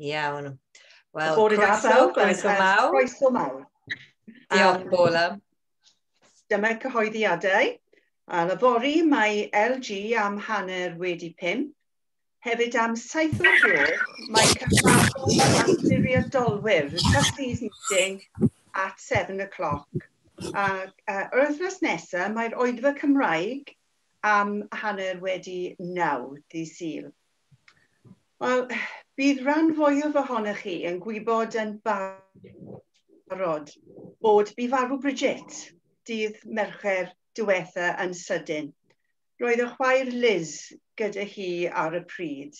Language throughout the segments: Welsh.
Iawn. Wel, croeso, croeso mawr. Croeso mawr. Diolch, Paula. Dyma cyhoeddiadau. A lafori mae LG am 5:30. Hefyd am 7 o'r gloch, mae cyfarfod ymddiriedolwyr, trustees meeting at 7 o'clock. A yr wythnos nesaf, mae'r oedfa Cymraeg am 9:30 dydd Sul. Wel, bydd rhan fwyaf ohonoch chi yn gwybod yn barod bod bu farw Bridget dydd Mercher diwetha yn sydyn. Roedd y chwaer Liz gyda hi ar y pryd.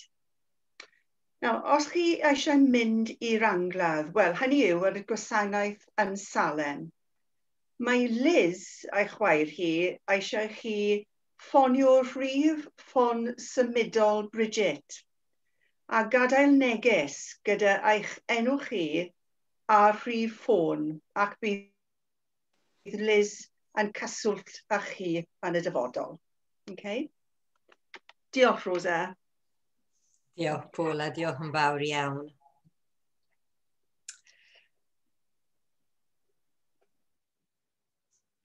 Nawr, os chi eisiau mynd i'r angladd, wel, hynny yw yr gwasanaeth yn Salem, mae Liz a'i chwaer hi eisiau chi ffonio rhif ffon symudol Bridget a gadael neges gyda eich enw chi a rhif ffôn ac bydd Liz yn cyswllt â chi yn y dyfodol. Okay? Diolch, Rosa. Diolch, Paula. Diolch yn fawr iawn.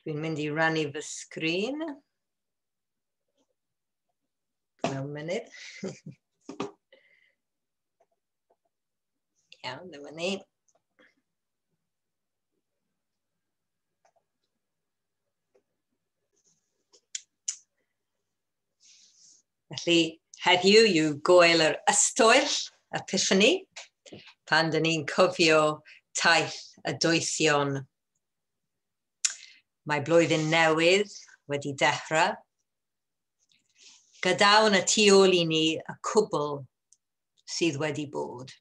Dwi'n mynd i rannu fy sgrin. Mewn munud. Iawn, dyma ni. Felly, heddiw yw gwyl yr ystoel, Epiphany, pan dyn ni'n cofio taith y doethion. Mae blwyddyn newydd wedi dechrau. Gadawn y tu ôl i ni y cwbl sydd wedi bod.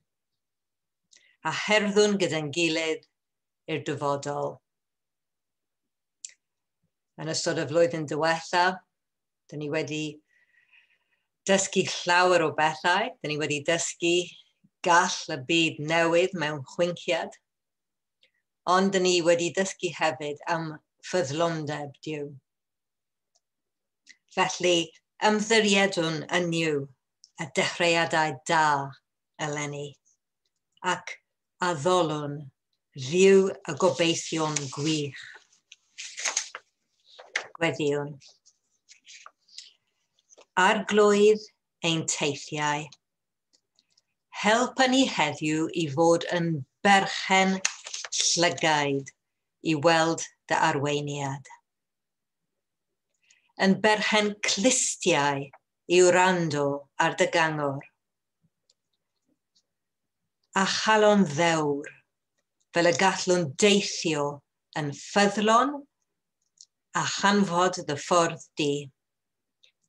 A herddwn gyda'n gilydd i'r dyfodol. Yn ystod y flwyddyn diwetha, dyn ni wedi dysgu llawer o bethau. Dyn ni wedi dysgu gall y byd newydd mewn chwinciad. Ond dyn ni wedi dysgu hefyd am ffyddlondeb Duw. Felly, ymddiriedwn yn Nuw y dechreuadau da eleni ac addolwn Dduw y gobeithion gwych. Gweddïwn. Arglwydd ein teithiau, helpa ni heddiw i fod yn berchen llygaid i weld dy arweiniad. Yn berchen clustiau i wrando ar dy gangor. A chalon ddewr, fel y gallwn deithio yn ffyddlon a chanfod dy ffordd di.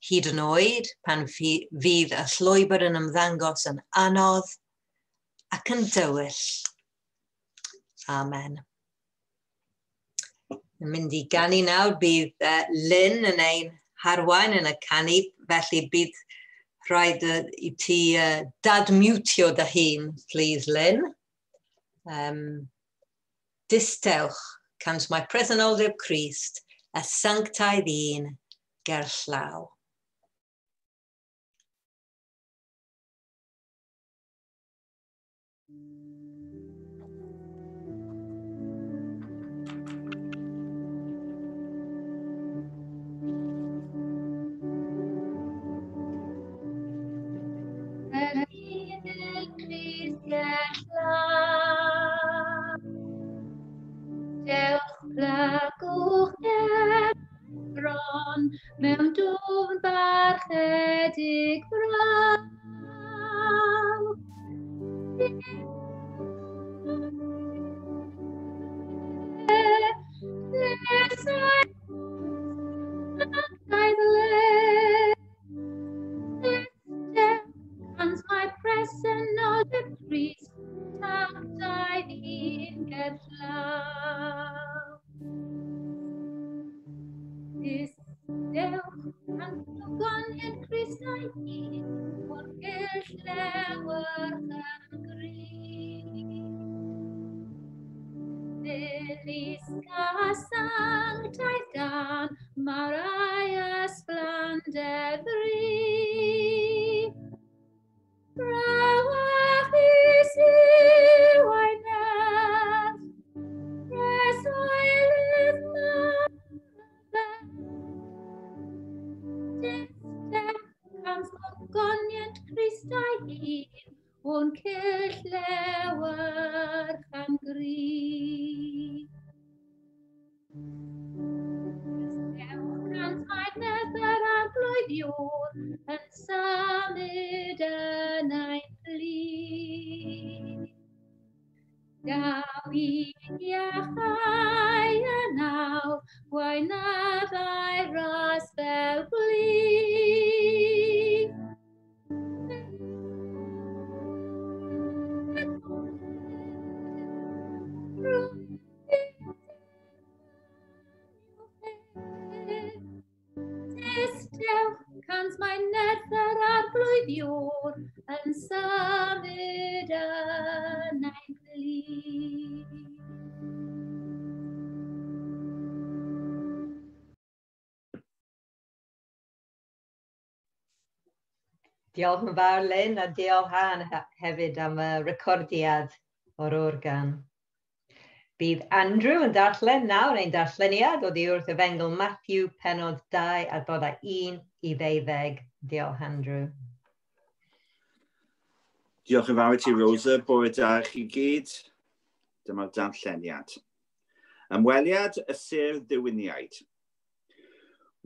Hyd yn oed pan fydd y llwybr yn ymddangos yn anodd ac yn dywyll. Amen. Yn mynd i ganu nawr, bydd Lynn yn ein harwain yn y canu, felly bydd rhaid i ti dadmutio dy hun, please, Lynn. Distewch, cans mae presenoldeb Crist, y sanctaidd un gerllaw. Dewch plagwch bron mewn dwfn barchedig braw. Cans mae presenoldeb Crist sanctaidd un gerllaw. Dewch am goniad Crist a'i hun, o'r gyll lewyrch yn gryf. Ddylisga sanctaidd dan, mawr a'i ysblandedd ry. Brawachus hyd Crist ei hun, o'n cyll lewyrch am gri. Dewch cant mae nerth yr arglwydd iwr yn symud yn ein plith. Daw i iachau yn awr, gwaenyddau ras fel gwlyb. Dewch, cant mae nerth yr arglwydd iwr yn symud yn ein plith. Diolch yn fawr, Lynn, a diolch Han hefyd am y recordiad o'r organ. Bydd Andrew yn darllen nawr ein darlleniad oddi wrth Efengyl Matthew, pennod 2 adnodau 1 i 12. Diolch, Andrew. Diolch yn fawr i ti, Rosa. Bore da i chi gyd. Dyma'r darlleniad. Ymweliad y Sêr Ddiwyniaid.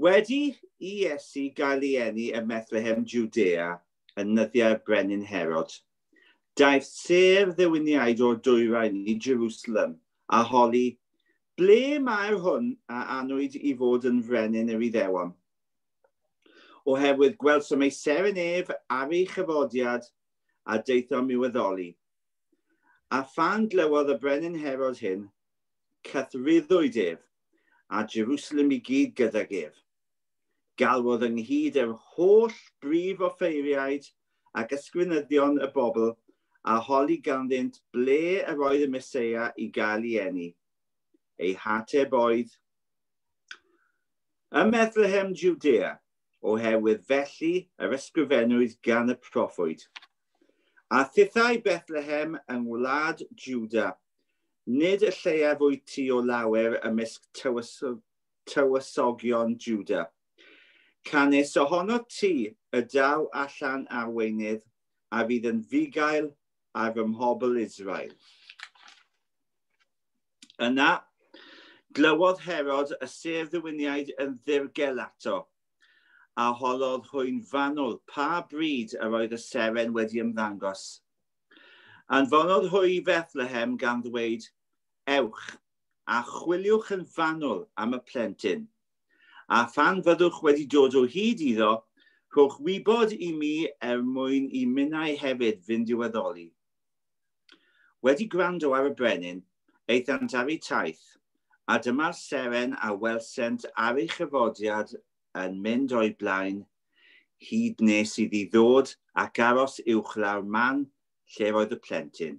Wedi i Iesu gael ei eni ym Methlehem, Judea, yn nyddiau'r brenin Herod, daeth sêr ddiwyniaid o'r dwyrain i Jerusalem a holi, ble mae'r hwn a anwyd i fod yn frenin yr Iddewon? Oherwydd gwelsom ei seren ef ar ei chyfodiad a daethom i'w addoli. A phan glywodd y brenin Herod hyn, cythruddwyd ef, a Jerusalem i gyd gydag ef. Galwodd ynghyd yr holl brif offeiriaid ac ysgrifenyddion y bobl a holi ganddynt ble yr oedd y Meseia i gael ei eni. Ei hateb oedd, ym Methlehem, Judea, oherwydd felly yr ysgrifennwyd gan y proffwyd. A thithau Bethlehem yng ngwlad Juda, nid y lleiaf wyt ti o lawer ymysg tywysogion Juda. Canys ohono ti y daw allan arweinydd a fydd yn fugail ar fy mhobl Israel. Yna, glywodd Herod y sêr ddiwyniaid yn ddirgel ato, a holodd hwy'n fanwl pa bryd yr oedd y seren wedi ymddangos. Anfonodd hwy i Bethlehem gan ddweud, ewch, a chwiliwch yn fanwl am y plentyn. A phan fyddwch wedi dod o hyd iddo, rhowch wybod i mi er mwyn i minnau hefyd fynd i'w addoli. Wedi gwrando ar y brenin, aethant ar eu taith, a dyma'r seren a welsent ar ei chyfodiad yn mynd o'i blaen, hyd nes iddi ddod ac aros uwchlaw'r man lle roedd y plentyn.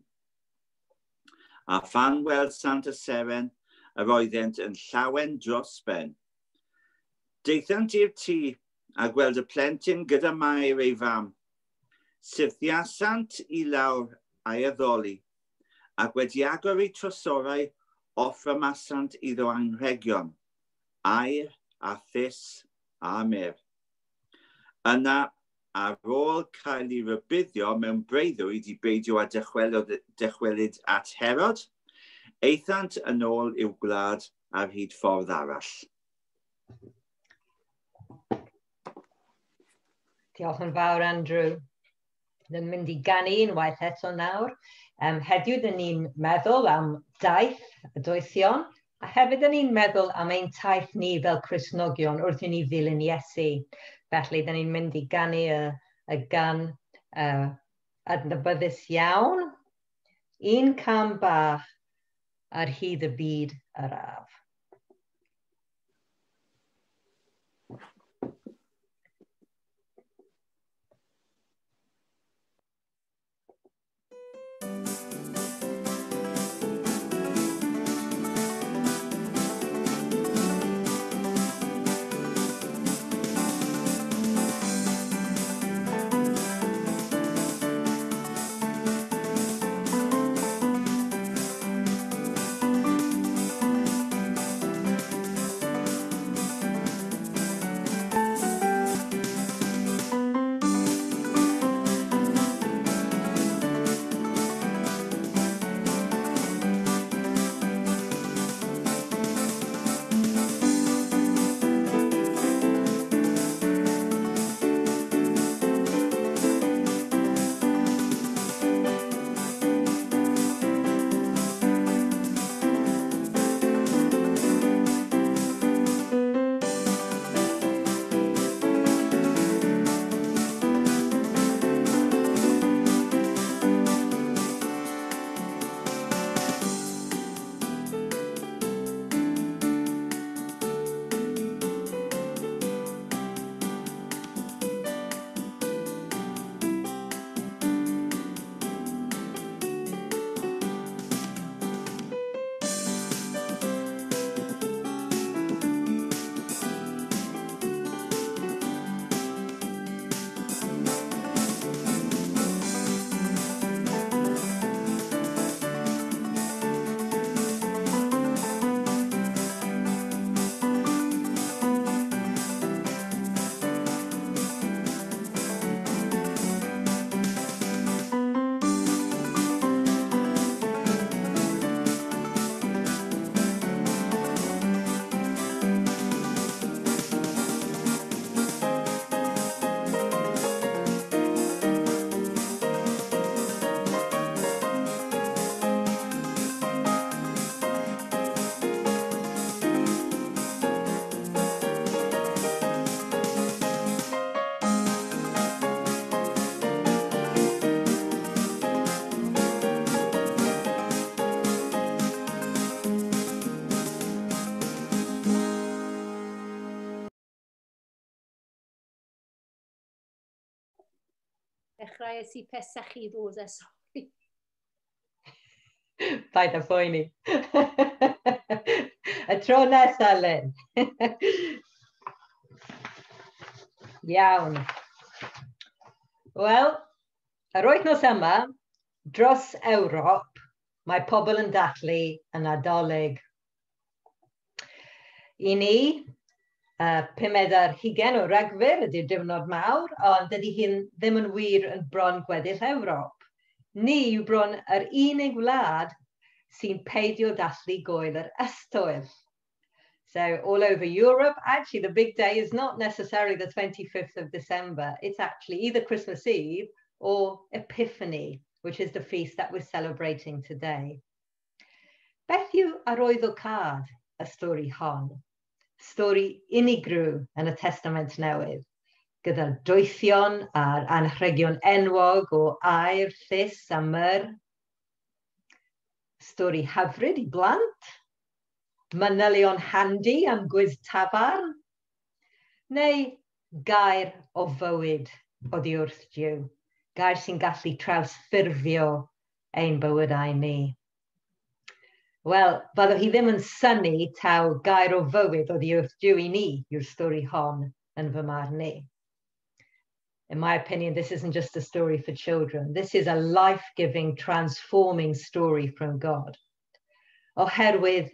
A phan welsant y seren, yr oeddent yn llawen dros ben. Daethant i'r tŷ a gweld y plentyn gyda Mair ei fam. Syrthiasant i lawr a'i addoli, ac wedi agor eu trysorau, offrymasant iddo anrhegion, aur a thus a myrrh. Yna, ar ôl cael ei rybuddio mewn breuddwyd i beidio â dychwelyd at Herod, aethant yn ôl i'w gwlad ar hyd ffordd arall. Diolch yn fawr, Andrew. Dyn mynd i ganu unwaith eto nawr. Heddiw, dyn ni'n meddwl am daith y doethion, a hefyd dyn ni'n meddwl am ein taith ni fel Cristnogion wrth i ni ddilyn Iesu. Felly, dyn ni'n mynd i ganu y gan adnabyddus iawn. Un cam bach ar hyd y byd yr af. Dechreuais i pesachu, Rosa, sorry. Paid â phoeni. Y tro nesaf, Lynn. Iawn. Wel, yr wythnos yma, dros Ewrop, mae pobl yn dathlu y Nadolig. I ni, 25 o Ragfyr ydy'r diwrnod mawr, ond dydy hyn ddim yn wir yn bron gweddill Ewrop. Ni yw bron yr unig wlad sy'n peidio dathlu gwyl yr ystwyll. So all over Europe, actually the big day is not necessarily the 25th of December. It's actually either Christmas Eve or Epiphany, which is the feast that we're celebrating today. Beth yw arwyddocâd y stori hon? Stori unigryw yn y Testament Newydd, gyda'r doethion a'r anrhegion enwog o aur, llus a myrr. Stori hyfryd i blant, manylion handi am gwis tafarn, neu gair o fywyd oddi wrth Duw, gair sy'n gallu trawsffurfio ein bywydau ni. Wel, byddwch chi ddim yn synnu taw gair o fywyd oddi wrth Duw i ni yw'r stori hon yn fy marn i. In my opinion, this isn't just a story for children. This is a life-giving, transforming story from God. Oherwydd,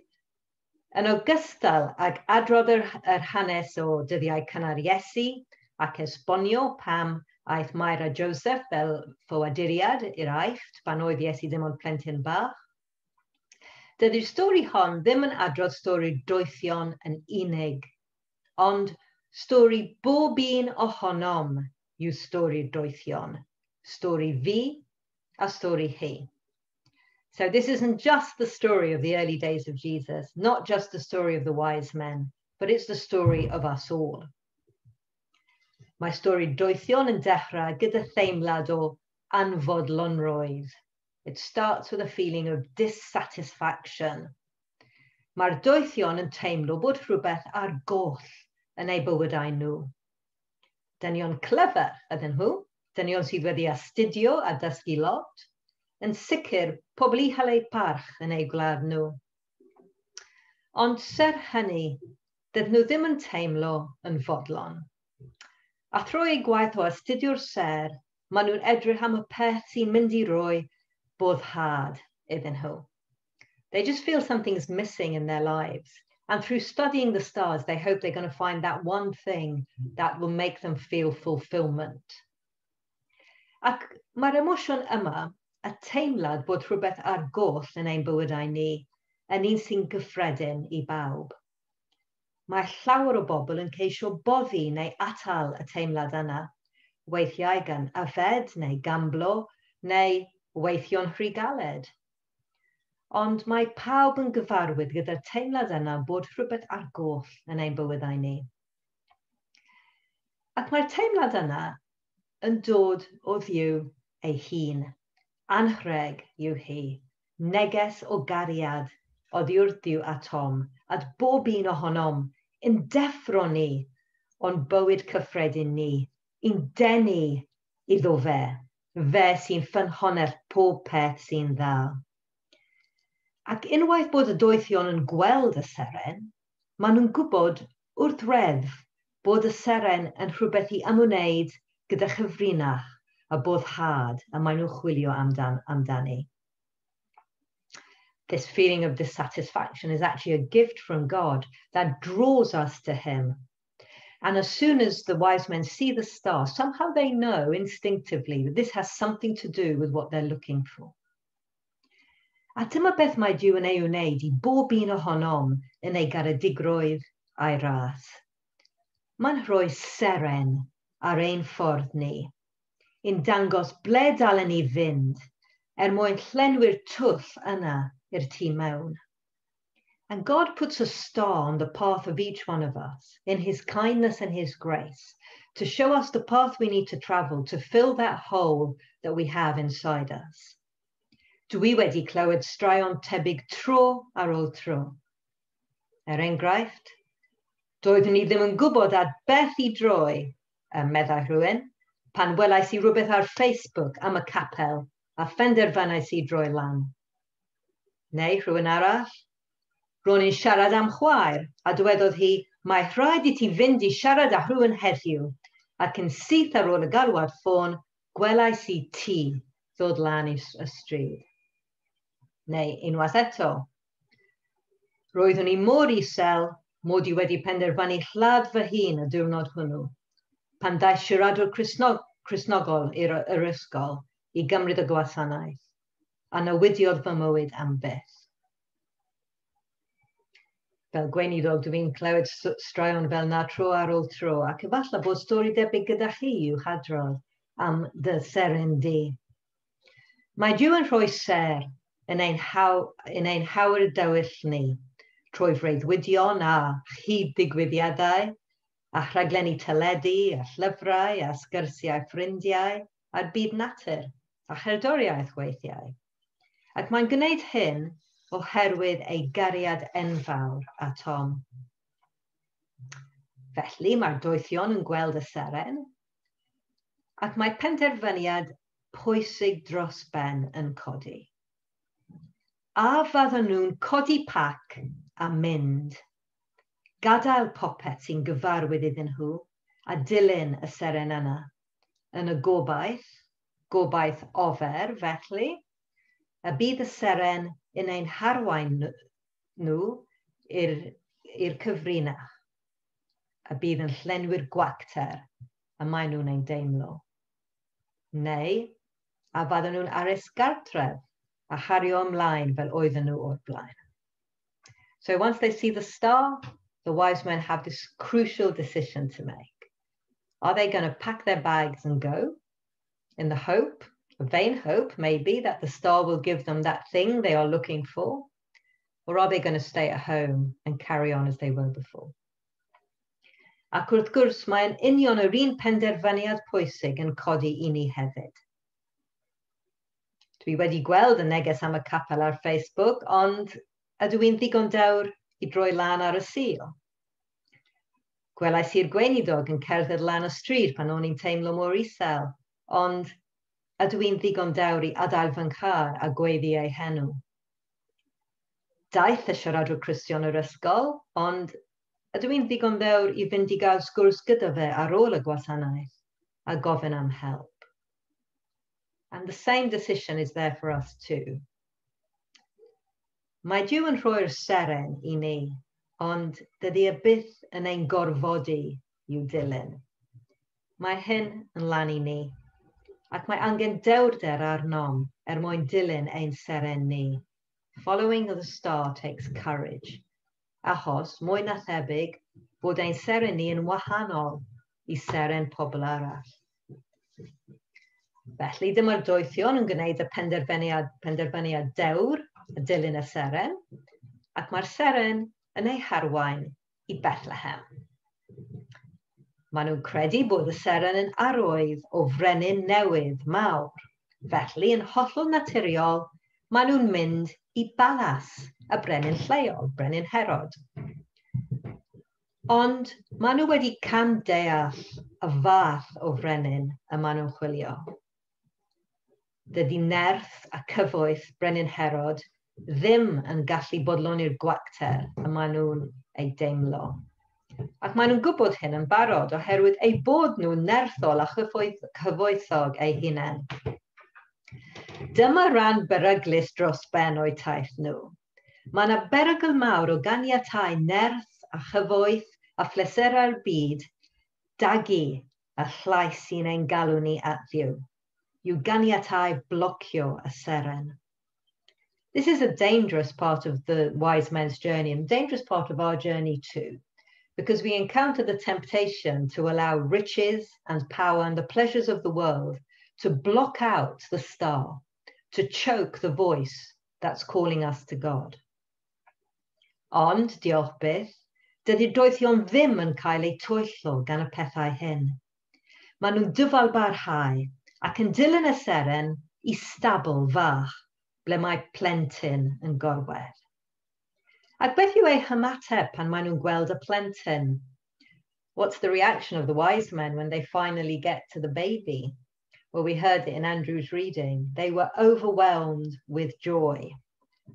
yn ogystal ag adrodd yr hanes o dyddiau cynnar Iesu ac esbonio pam aeth Mair a Joseph fel ffoaduriad i'r Aifft pan oedd Iesu ddim ond plentyn bach, dydy'r stori hon ddim yn adrodd stori doethion yn unig, ond stori bob un ohonom yw stori'r doethion. Stori fi a stori hi. So this isn't just the story of the early days of Jesus, not just the story of the wise men, but it's the story of us all. Mae stori doethion yn dechrau gyda theimlad o anfodlonrwydd. It starts with a feeling of dissatisfaction. Mae'r doethion yn teimlo bod rhywbeth ar goll yn eu bywydau nhw. Dynion clyfar ydyn nhw, dynion sydd wedi astudio a dysgu lot, yn sicr pobl uchel eu parch yn eu gwlad nhw. Ond serch hynny, dydyn nhw ddim yn teimlo yn fodlon. A thrwy eu gwaith o astudio'r sêr, maen nhw'n edrych am y peth sy'n mynd i roi boddhad iddyn nhw. They just feel something's missing in their lives. And through studying the stars, they hope they're going to find that one thing that will make them feel fulfillment. Ac mae'r emosiwn yma, y teimlad bod rhywbeth ar goll yn ein bywydau ni, yn un sy'n gyffredin i bawb. Mae llawer o bobl yn ceisio boddi neu atal y teimlad yna, weithiau gan yfed neu gamblo neu weithio'n rhy galed. Ond mae pawb yn gyfarwydd gyda'r teimlad yna bod rhywbeth ar goll yn ein bywydau ni. Ac mae'r teimlad yna yn dod o Dduw ei hun. Anrheg yw hi, neges o gariad oddi wrth Dduw atom, at bob un ohonom, yn deffro ni o'n bywyd cyffredin ni, i'n denu iddo fe, fe sy'n ffynhonnell pob peth sy'n dda. Ac unwaith bod y doethion yn gweld y seren, maen nhw'n gwybod wrth reddf bod y seren yn rhywbeth i ymwneud gyda chyfrinach a boddhad a maen nhw'n chwilio amdani. This feeling of dissatisfaction is actually a gift from God that draws us to him. And as soon as the wise men see the star, somehow they know instinctively that this has something to do with what they're looking for. A dyma beth mae Duw yn ei wneud i bob un ohonom yn ei garedigrwydd a'i ras. Mae'n rhoi seren ar ein ffordd ni, yn dangos ble dalen ni fynd er mwyn llenwi'r twll yna i'r tu mewn. And God puts a star on the path of each one of us in his kindness and his grace to show us the path we need to travel to fill that hole that we have inside us. Dwi wedi clywed straeon tebyg tro ar ôl tro. Er enghraifft, doeddwn i ddim yn gwybod at beth i droi, meddai rhywun, Pan welais i rhywbeth ar Facebook am y capel a phenderfynais i droi lan. Neu rhywun arall, ro'n i'n siarad am chwaer a dywedodd hi, "Mae rhaid i ti fynd i siarad â rhywun heddiw," ac yn syth ar ôl y galwad ffôn, gwelais i ti ddod lan y stryd. Neu unwaith eto, roeddwn i mor isel mod i wedi penderfynu lladd fy hun y diwrnod hwnnw, pan daeth siaradwr Cristnogol i'r yr ysgol i gymryd y gwasanaeth, a newidiodd fy mywyd am byth. Fel gweinidog, dwi'n clywed straeon fel 'na tro ar ôl tro, ac efallai bod stori debyg gyda chi i'w hadrodd am dy seren di. Mae Duw yn rhoi ser yn ein hawyr dywyll ni, trwy freuddwydion a chyd-ddigwyddiadau, a rhaglenni teledu, a llyfrau, a sgyrsiau ffrindiau, a'r byd natur, a cherddoriaeth weithiau. Ac mae'n gwneud hyn oherwydd ei gariad enfawr atom. Felly mae'r doethion yn gweld y seren, ac mae penderfyniad pwysig dros ben yn codi. A fydden nhw'n codi pac a mynd, gadael popeth sy'n gyfarwydd iddyn nhw a dilyn y seren yna, yn y gobaith, gobaith ofer felly, y bydd y seren yn ein harwain nhw i'r cyfrinach, a bydd yn llenwi'r gwacter y maen nhw'n ein deimlo? Neu a fydden nhw'n aros gartref a chario ymlaen fel oedden nhw o'r blaen? So once they see the star, the wise men have this crucial decision to make. Are they going to pack their bags and go in the hope, a vain hope maybe, that the star will give them that thing they are looking for? Or are they going to stay at home and carry on as they were before? Ac wrth gwrs, mae'n union yr un penderfyniad pwysig yn codi i ni hefyd. Dwi wedi gweld y neges am y capel ar Facebook, ond ydw i'n ddigon dewr i droi lan ar y Sul? Gwelais i'r gweinidog yn cerdded lan y stryd pan o'n i'n teimlo mor isel, ond ydw i'n ddigon dewr i adael fy nghar a gweiddi ei henw? Daeth y siaradwr Cristion yr ysgol, ond ydw i'n ddigon ddewr i fynd i gael sgwrs gyda fe ar ôl y gwasanaeth a gofyn am help? And the same decision is there for us too. Mae Duw yn rhoi'r seren i ni, ond dydy e byth yn ein gorfodi i'w dilyn. Mae hyn yn lan i ni, ac mae angen dewrder arnom er mwyn dilyn ein seren ni. Following the star takes courage. Achos, mwy na thebyg, bod ein seren ni yn wahanol i seren pobl arall. Felly, dyma'r doethion yn gwneud y penderfyniad dewr y dilyn y seren, ac mae'r seren yn ei harwain i Bethlehem. Maen nhw'n credu bod y seren yn arwydd o frenin newydd mawr. Felly, yn hollol naturiol, maen nhw'n mynd i balas y brenin lleol, Brenin Herod. Ond maen nhw wedi camdeall y fath o frenin y maen nhw'n chwilio. Dydy nerth a cyfoeth Brenin Herod ddim yn gallu bodloni'r gwacter y maen nhw'n ei deimlo. Ac maen nhw'n gwybod hyn yn barod oherwydd eu bod nhw'n nerthol a chyfoethog eu hunain. Dyma ran beryglus dros ben o'u taith nhw. Mae yna berygl mawr o ganiatáu nerth a chyfoeth a phleserau'r byd dagu y llais sy'n ein galw ni at Dduw. I'w ganiatáu blocio y seren. This is a dangerous part of the wise men's journey and dangerous part of our journey too, because we encounter the temptation to allow riches and power and the pleasures of the world to block out the star, to choke the voice that's calling us to God. Ond, diolch byth, dydy'r doethion ddim yn cael eu twyllo gan y pethau hyn. Maen nhw'n dyfal barhau ac yn dilyn y seren i stabl fach ble mae plentyn yn gorwedd. Ac beth yw eu hymateb pan maen nhw'n gweld y plentyn? What's the reaction of the wise men when they finally get to the baby? Well, we heard it in Andrew's reading. They were overwhelmed with joy.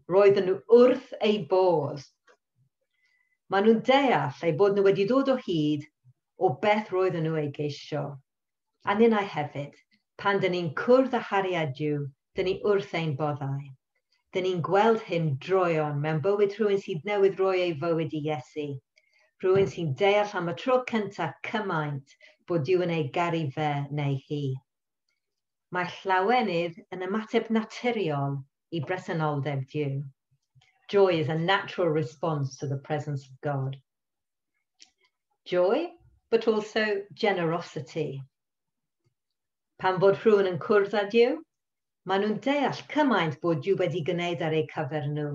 Roedden nhw wrth eu bodd. Maen nhw'n deall eu bod nhw wedi dod o hyd o beth roedden nhw ei geisio. A ninnau hefyd, pan dyn ni'n cwrdd â chariad Duw, dyn ni wrth ein boddau. Dyn ni'n gweld hyn droeon mewn bywyd rhywun sydd newydd roi ei fywyd i Iesu. Rhywun sy'n deall am y tro cyntaf cymaint bod Duw yn ei garu fe neu hi. Mae llawenydd yn ymateb naturiol i bresenoldeb Duw. Joy is a natural response to the presence of God. Joy, but also generosity. Pan fod rhywun yn cwrdd â Duw, maen nhw'n deall cymaint bod Duw wedi gwneud ar eu cyfer nhw,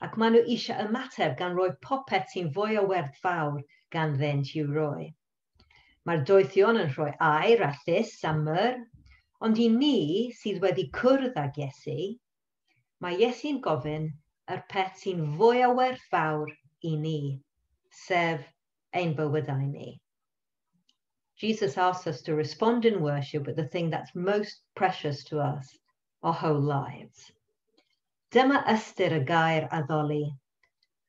ac maen nhw eisiau ymateb gan roi popeth sy'n fwy o werthfawr ganddynt i'w roi. Mae'r doethion yn rhoi aur a thus a myrr, ond i ni sydd wedi cwrdd ag Iesu, mae Iesu'n gofyn yr peth sy'n fwy o werthfawr i ni, sef ein bywydau ni. Jesus asks us to respond in worship with the thing that's most precious to us, our whole lives. Dyma ystyr y gair addoli.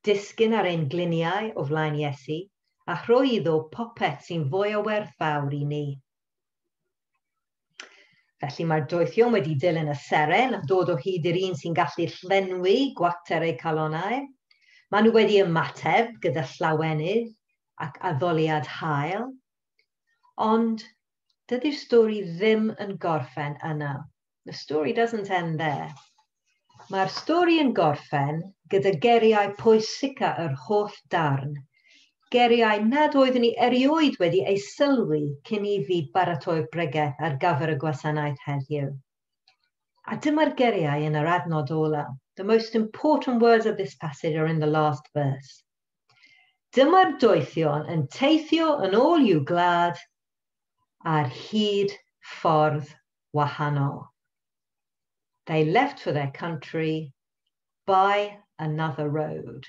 Disgyn ar ein gliniau o flaen Iesu a rhoi iddo popeth sy'n fwy o werthfawr i ni. Felly mae'r doethion wedi dilyn y seren a dod o hyd i'r un sy'n gallu llenwi gwacter eu calonau. Maen nhw wedi ymateb gyda llawenydd ac addoliad hael. Ond dydy'r stori ddim yn gorffen yna. The story doesn't end there. Mae'r stori yn gorffen gyda geiriau pwysica yr holl darn. Geiriau nad oeddwn i erioed wedi ei sylwi cyn i fi baratoi'r bregeth ar gyfer y gwasanaeth heddiw. A dyma'r geiriau yn yr adnod ola. The most important words of this passage are in the last verse. Dyma'r doethion yn teithio yn ôl i'w gwlad ar hyd ffordd wahanol. They left for their country by another road.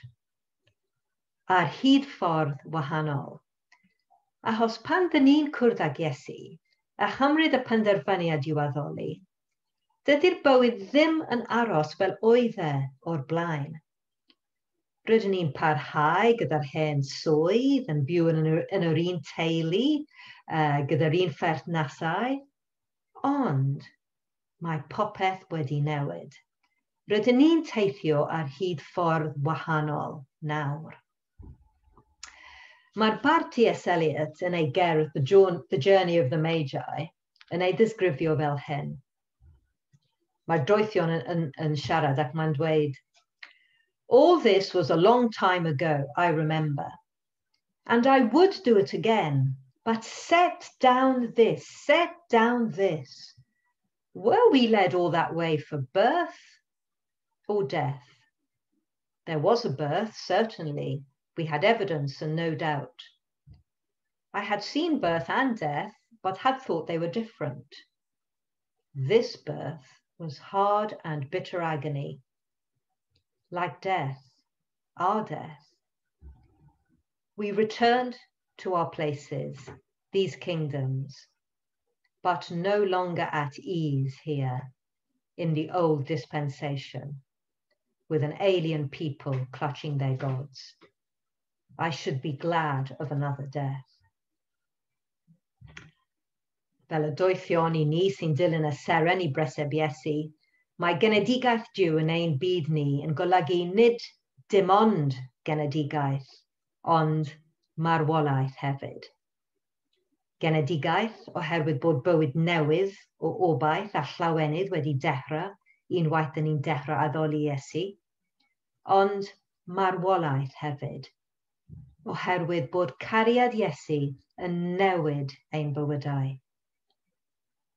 Ar hyd ffordd wahanol. Achos pan dyn ni'n cwrdd ag Iesu a chymryd y penderfyniad i'w addoli, dydy'r bywyd ddim yn aros fel oedd e o'r blaen. Rydyn ni'n parhau gyda'r hen swydd, yn byw yn yr un teulu, gyda'r un pherthnasau, ond mae popeth wedi newid. Rydyn ni'n teithio ar hyd ffordd wahanol nawr. Mae'r bardd T.S. Eliot yn ei gerdd The Journey of the Magi yn ei ddisgrifio fel hyn. Mae'r doethion yn siarad ac mae'n dweud, "All this was a long time ago, I remember, and I would do it again, but set down this, set down this. Were we led all that way for birth or death? There was a birth, certainly. We had evidence and no doubt. I had seen birth and death, but had thought they were different. This birth was hard and bitter agony, like death, our death. We returned to our places, these kingdoms, but no longer at ease here in the old dispensation, with an alien people clutching their gods. I should be glad of another death." Fel y doethion i ni sy'n dilyn y seren i breseb Iesu, mae genedigaeth Duw yn ein byd ni yn golygu nid dim ond genedigaeth, ond marwolaeth hefyd. Genedigaeth oherwydd bod bywyd newydd o obaith a llawenydd wedi dechrau unwaith dyn ni'n dechrau addoli Iesu, ond marwolaeth hefyd, oherwydd bod cariad Iesu yn newid ein bywydau.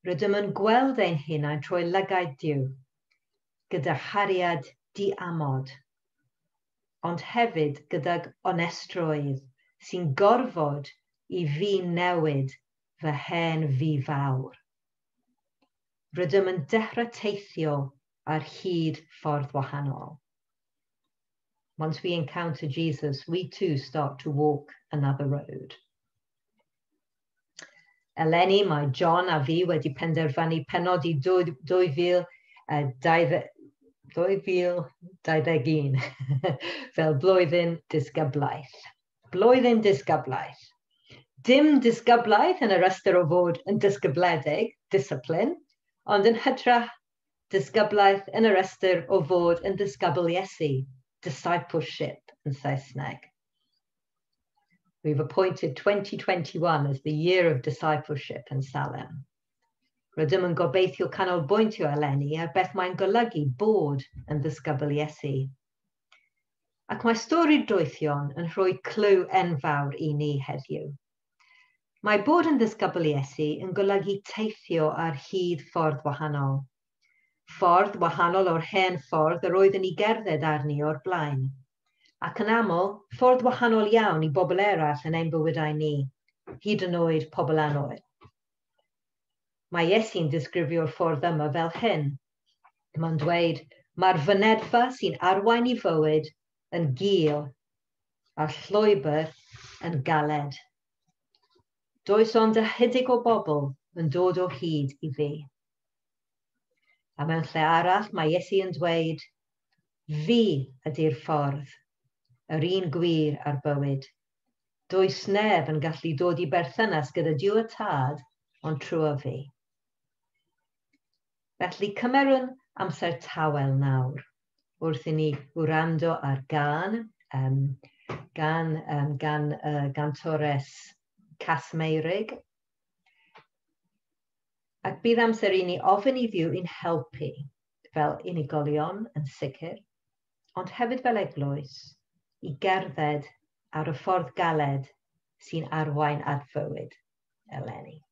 Rydym yn gweld ein hunain trwy lygaid Duw, gyda chariad diamod, ond hefyd gydag onestrwydd sy'n gorfod i fi newid fy hen fi fawr. Rydym yn dechrau teithio ar hyd ffordd wahanol. Once we encounter Jesus, we too start to walk another road. Eleni mae John a fi wedi penderfynu penodi 2021 fel blwyddyn disgyblaeth. Blwyddyn disgyblaeth. Dim disgyblaeth yn yr ystyr o fod yn disgybledig, discipline, ond yn hytrach disgyblaeth yn yr ystyr o fod yn disgybl Iesu, discipleship yn Saesneg. We've appointed 2021 as the year of discipleship in Salem. Rydym yn gobeithio canolbwyntio eleni ar beth mae'n golygu bod yn ddisgybl Iesu. Ac mae stori'r doethion yn rhoi clw enfawr i ni heddiw. Mae bod yn ddisgybl Iesu yn golygu teithio ar hyd ffordd wahanol. Ffordd wahanol o'r hen ffordd yr oeddwn i gerdded arni o'r blaen. Ac yn aml, ffordd wahanol iawn i bobl eraill yn ein bywydau ni, hyd yn oed pobl annwyl. Mae Iesu'n disgrifio'r ffordd yma fel hyn. Mae'n dweud, mae'r fynedfa sy'n arwain i fywyd yn gul a'r llwybr yn galed. Does ond ychydig o bobl yn dod o hyd i fi. A mewn lle arall mae Iesu yn dweud, fi ydy'r ffordd, yr un gwir ar bywyd. Does neb yn gallu dod i berthynas gyda Duw y Tad, ond trwy fi. Felly cymerwn amser tawel nawr, wrth i ni wrando ar gan, gan gantores Cass Meurig. Ac bydd amser i ni ofyn i Dduw i'n helpu, fel unigolion yn sicr, ond hefyd fel eglwys, i gerdded ar y ffordd galed sy'n arwain at fywyd eleni.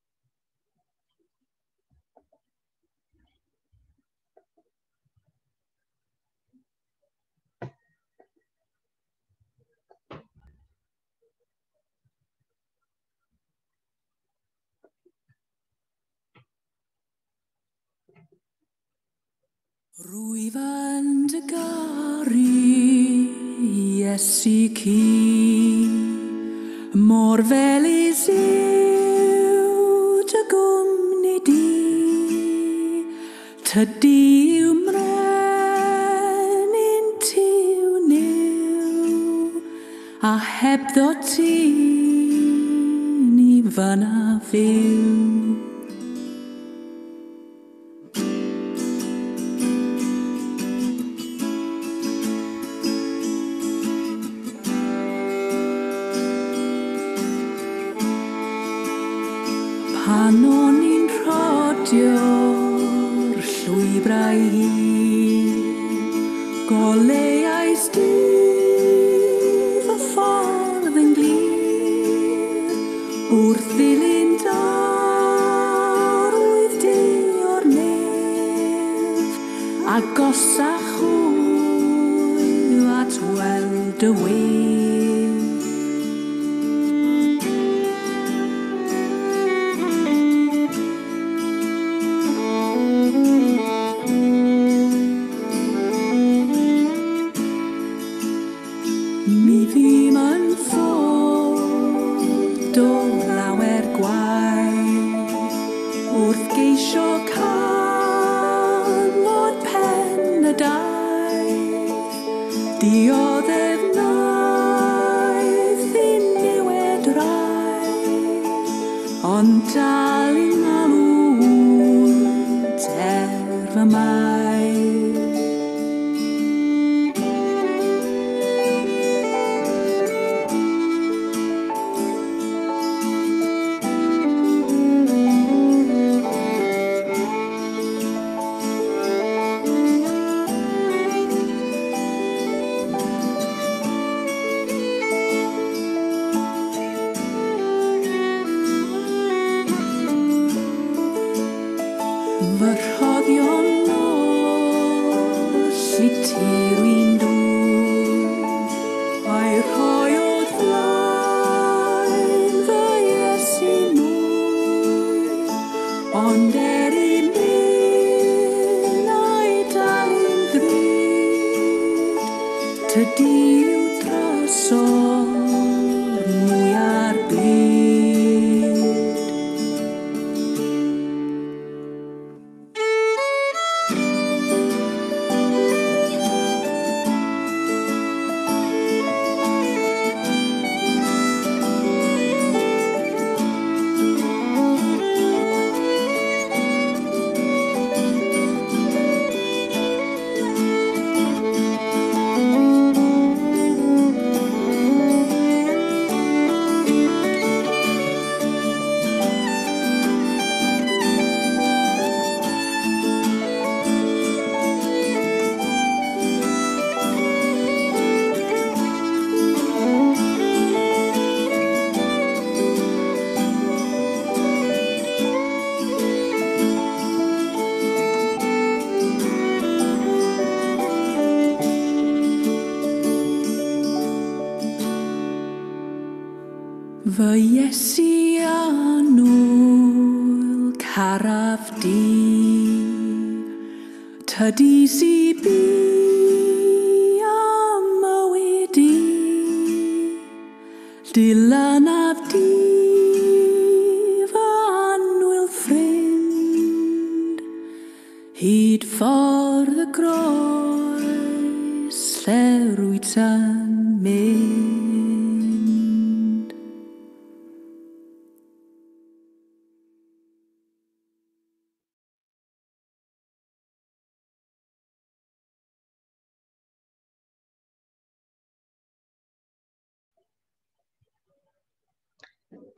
Rwyf yn dy garu, Iesu ci, mor felys yw dy gwmni di. Tydi yw mrenin tiw niw, a hebddo ti ni fyna fyw. Pan o'n i'n rhodio'r llwybrau hir, goleuais di fy ffordd yn glir, wrth ddilyn darwydd di o'r nef, agosach hwy at weld y wedd. Mi fûm yn ffod o lawer gwaith, wrth geisio canfod pen y daith, dioddef wnaeth i niwed rai, ond dal i ngalw er fy mai. Fy rhoddion oll i ti rwy'n dŵr, a'i rhoi o'th flaen fy Iesu mwy, ond er i minnau dalu'n ddrud, tydi yw drysor mwya'r byd. Fy Iesu annwyl caraf di, tydi sy bu am mywyd i, dilynaf di fy annwyl ffrind, hyd ffordd y groes lle rwyt yn mynd.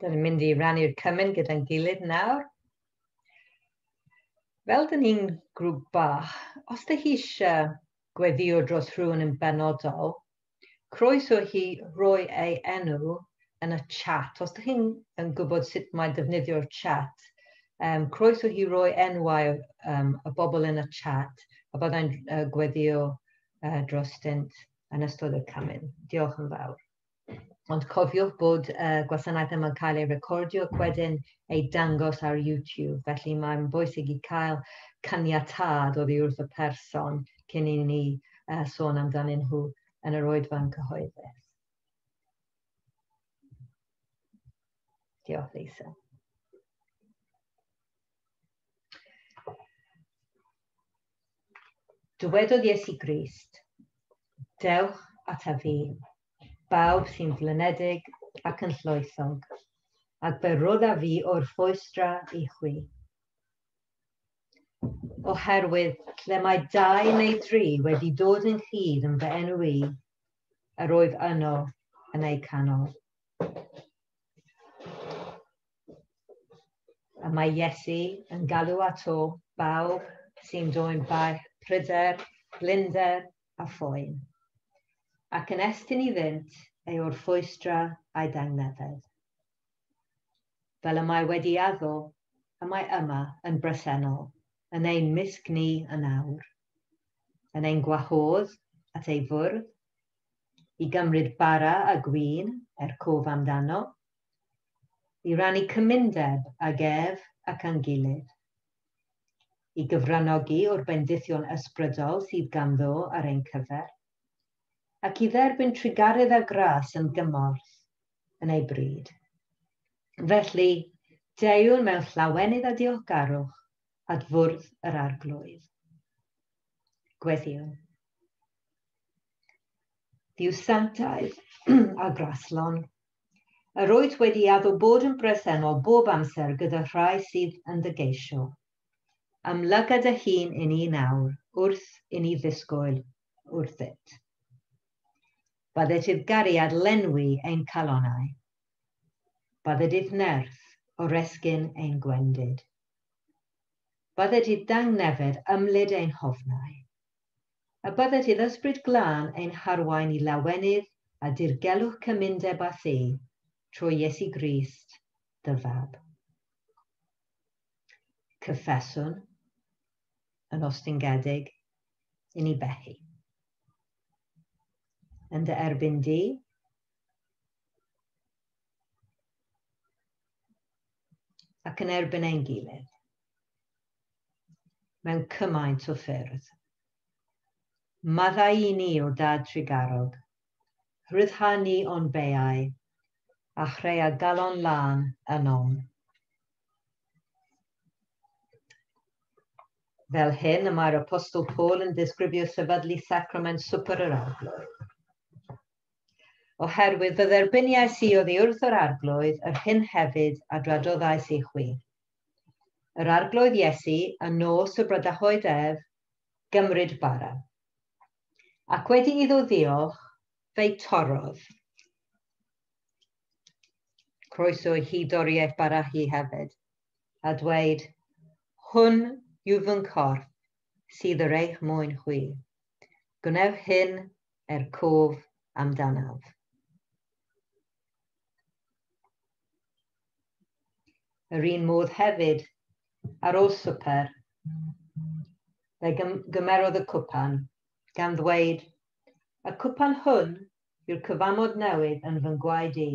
Dyn ni'n mynd i rannu'r cymun gyda'n gilydd nawr. Fel dyn ni'n grŵp bach, os ydych chi eisiau gweddio dros rhywun yn benodol, croeso hi roi ei enw yn y chat. Os ydych chi'n yn gwybod sut mae defnyddio'r chat, croeso hi roi enwau y bobl yn y chat a byddai'n gweddio drostynt yn ystod y cymun. Diolch yn fawr. Ond cofiwch bod gwasanaeth yma'n cael ei recordio ac wedyn ei dangos ar YouTube. Felly mae'n bwysig i cael caniatâd oddi wrth y person cyn i ni sôn amdanyn nhw yn yr oedfaon cyhoeddus. Diolch, Lisa. Dywedodd Iesu Grist, dewch ataf fi, bawb sy'n flinedig ac yn llwythog, ac fe roddaf fi o'r ffwystra i chwi. Oherwydd lle mae 2 neu 3 wedi dod yn ynghyd yn fy enw i, yr oedd yno yn eu canol. A mae Iesu yn galw ato bawb sy'n dwyn baich pryder, blinder a phoen, ac yn estyn iddynt ei orffwystra a'i dangnefedd. Fel y mae wedi addo, y mae yma yn bresennol, yn ein mysg ni yn awr, yn ein gwahodd at ei fwrdd, i gymryd bara a gwin er cof amdano, i rannu cymundeb ag ef ac â'n gilydd, i gyfranogi o'r bendithion ysbrydol sydd ganddo ar ein cyfer, ac i dderbyn trugaredd a gras yn gymorth yn ei bryd. Felly, deuwn mewn llawenydd a diolchgarwch at fwrdd yr Arglwydd. Gweddiwn. Dduw sanctaidd a graslon, yr wyt wedi addo bod yn bresennol bob amser gyda rhai sydd yn dy geisio. Amlyga dy hun i ni nawr wrth i ni ddisgwyl wrthyt. Bydded i'r gariad lenwi ein calonnau. Bydded i'r nerth oresgyn ein gwendid. Bydded i'r dangnefedd ymlid ein hofnau. A bydded i'r ysbryd glân ein harwain i lawenydd a dirgelwch cymundeb â thi trwy Iesu Grist, dy fab. Cyffeswn yn ostyngedig i ni bechu. Yn dy erbyn di, ac yn erbyn ein gilydd, mewn cymaint o ffyrdd. Maddau i ni o dad trugarog, rhyddha ni o'n beau, a chreu a galon lân ynom. Fel hyn, y mae'r Apostol Paul yn disgrifio sefydlu sacrament swper yr Arglwydd. Oherwydd fy dderbyniais i oddi wrth yr Arglwydd, yr hyn hefyd a dradoddais i chwi. Yr Arglwydd Iesu, y nos y brydahoed ef, gymryd bara. Ac wedi iddo ddiolch, fe'i torrodd. Croeso i hi dorri eich bara hi hefyd, a dweud, hwn yw fy nghorff sydd ar eich mwyn chwi. Gwnewch hyn er cof amdanaf. Yr un modd hefyd, ar ôl swper, fe gymerodd y cwpan, gan ddweud, y cwpan hwn yw'r cyfamod newydd yn fy ngwaed i.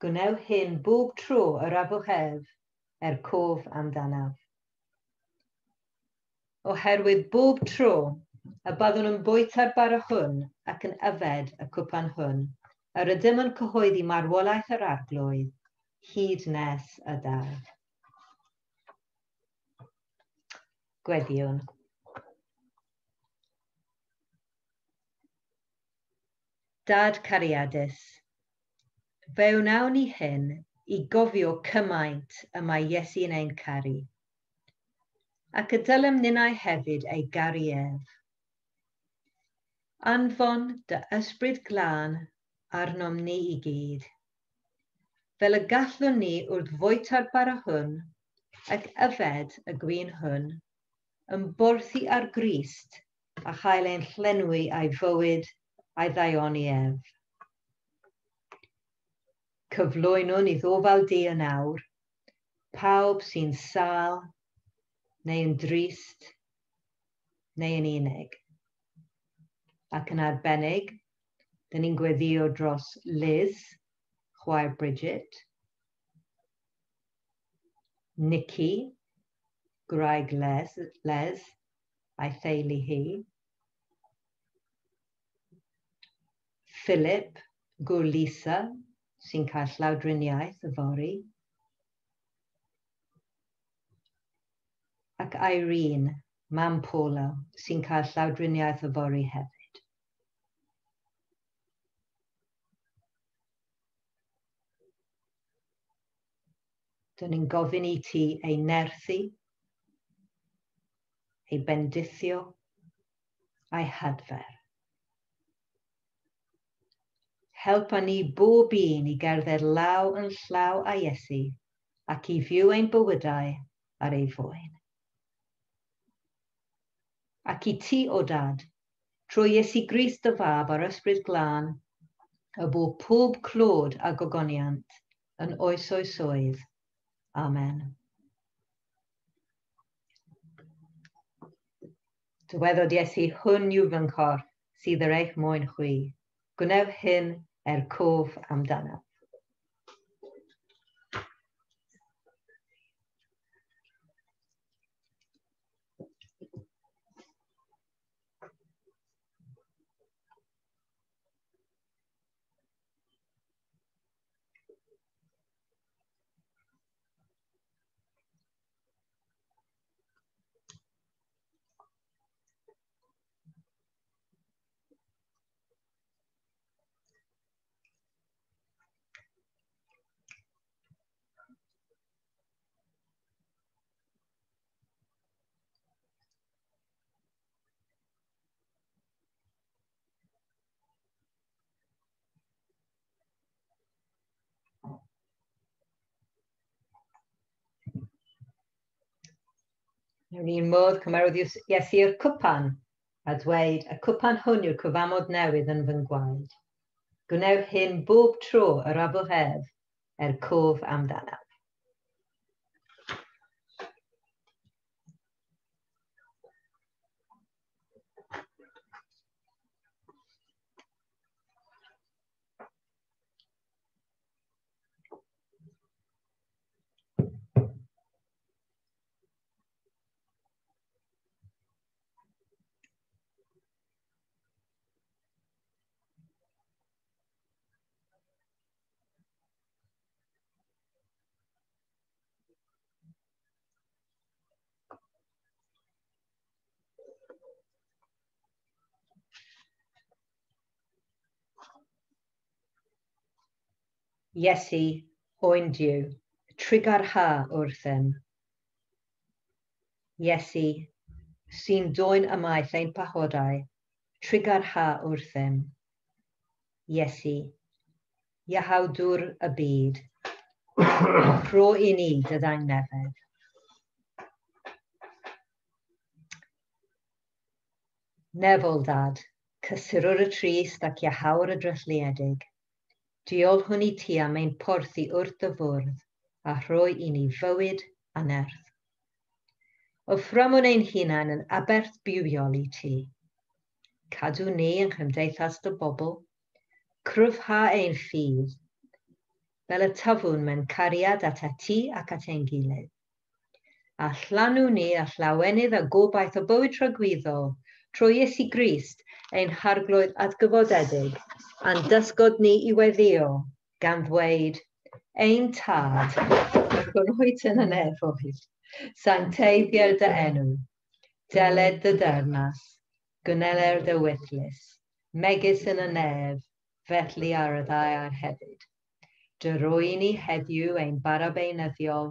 Gwnewch hyn bob tro yr afwch ef, er cof amdanaf. Oherwydd bob tro y byddwn yn bwyta'r bara hwn ac yn yfed y cwpan hwn, yr ydym yn cyhoeddi marwolaeth yr Arglwydd hyd nes y daw. Gweddïwn. Dad cariadus, fe wnawn ni hyn i gofio cymaint y mae Iesu'n ein caru, ac y dylem ninnau hefyd ei garu ef. Anfon dy ysbryd glân arnom ni i gyd, fel y gallwn ni wrth fwyta'r bara hwn ac yfed y gwin hwn, ymborthi ar Grist a chael ein llenwi a'i fywyd a'i ddaioni ef. Cyflwynwn i ddofal di yn awr, pawb sy'n sâl, neu yn drist, neu yn unig. Ac yn arbennig, dyn ni'n gweddio dros Liz, chwaer Bridget, Nikki, gwraig Les, a'i theulu hi, Philip, gŵr Lisa, sy'n cael llawdriniaeth yfory, ac Irene, mam Paula, sy'n cael llawdriniaeth yfory hefyd. Dyn ni'n gofyn i ti ei nerthu, ei bendithio, a'i hadfer. Helpa ni bob un i gerdded law yn llaw â Iesu ac i fyw ein bywydau ar ei fwyn. Ac i ti, o Dad, trwy Iesu Grist dy Fab a'r Ysbryd Glân, y bo pob clod a gogoniant yn oes oesoedd. Amen. Dywedodd Iesu, hwn yw fy nghorff sydd ar eich mwyn chwi. Gwnewch hyn er cof amdanaf. Mewn un modd, cymerodd Iesu'r cwpan a dweud, y cwpan hwn yw'r cyfamod newydd yn fy ngwaed. Gwnewch hyn bob tro yr afwch ef er cof amdanaf. Iesu, oen Duw, trugarha wrthym. Iesu, sy'n dwyn ymaith ein pachodau, trugarha wrthym. Iesu, iachawdwr y byd, rho i ni dy ddangnefedd. Nefol Dad, cysurwr y trist ac iachawr y drylliedig, diolchwn i ti am ein porthi wrth dy fwrdd a rhoi i ni fywyd a nerth. Offrymwn ein hunain yn aberth bywiol i ti. Cadw ni yng nghymdeithas dy bobl, cryfha ein ffydd, fel y tyfwn mewn cariad at ti ac at ein gilydd. A llanw ni a llawenydd a gobaith o bywyd tragwyddol trwy Iesu Grist ein harglwydd atgyfodedig, a'n dysgod ni i weddïo, gan ddweud, Ein tad, yr hwn wyt yn y nefoedd, sancteiddier dy enw, deled dy deyrnas, gwneler dy ewyllys, megis yn y nef, felly ar y ddaear hefyd. Dy roi ni heddiw ein bara beunyddiol,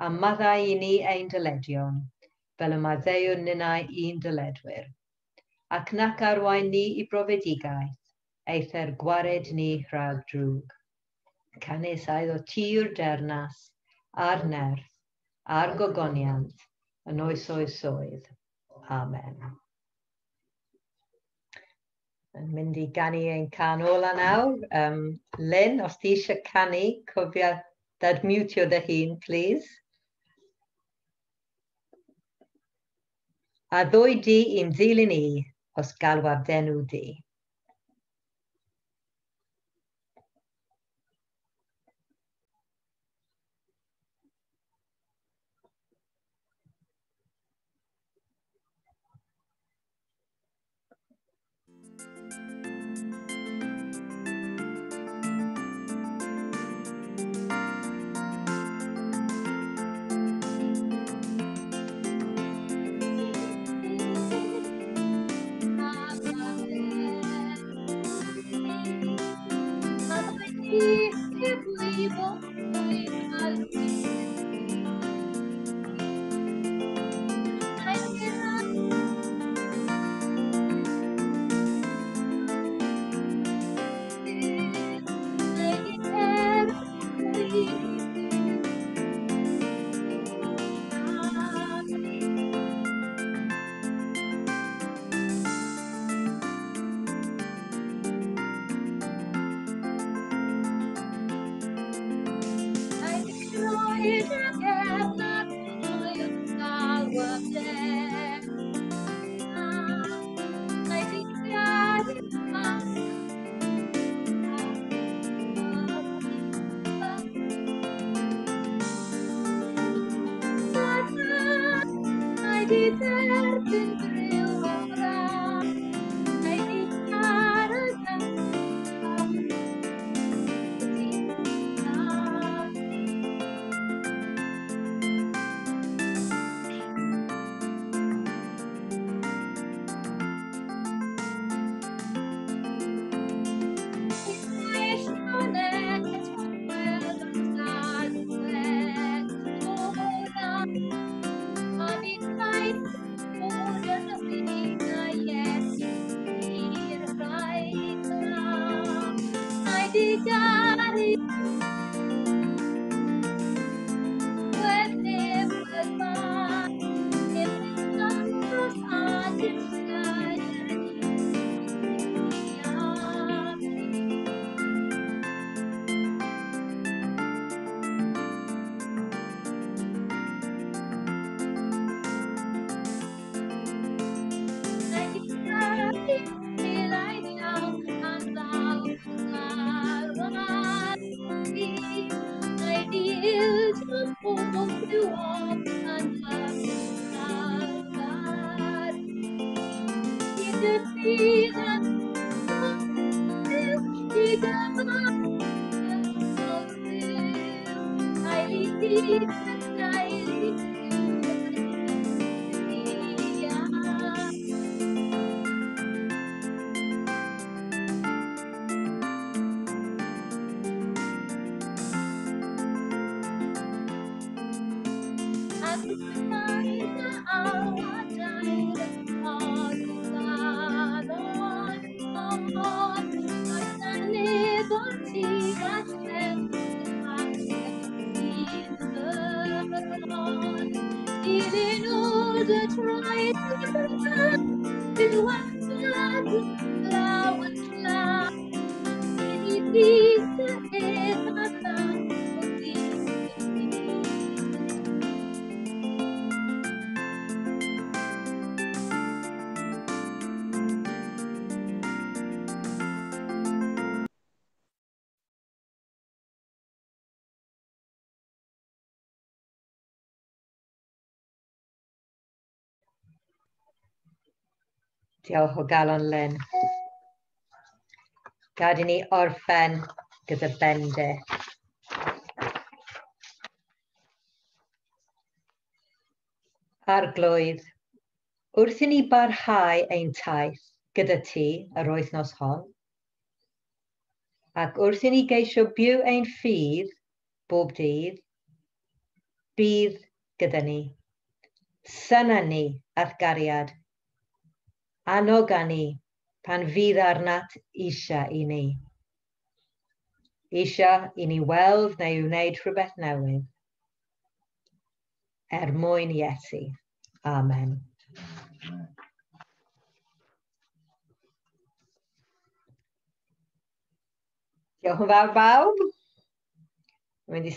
a maddau i ni ein dyledion, fel y maddeuwn ninnau i'n dyledwyr. Ac nac arwain ni i brofedigaeth, eithr gwared ni rhag drwg. Canys aedd o ti yw'r deyrnas, a'r nerth, a'r gogoniant, yn oes oesoedd. Amen. Yn mynd i ganu ein cân ola nawr. Lynn, os ti eisiau canu, cofia dadmutio dy hun, please. A ddwy di i'm ddilyn i, os galwaf d'enw di. Diolch o galon Lynn. Gad i ni orffen gyda bendith. Arglwydd, wrth i ni barhau ein taith gyda ti yr wythnos hon, ac wrth i ni geisio byw ein ffydd bob dydd, bydd gyda ni. Syna ni at gariad. Anoga ni pan fydd arnat eisiau i ni. Eisiau i ni weld neu wneud rhywbeth newydd. Er mwyn Iesu. Amen. Diolch yn fawr bawb. Mynd i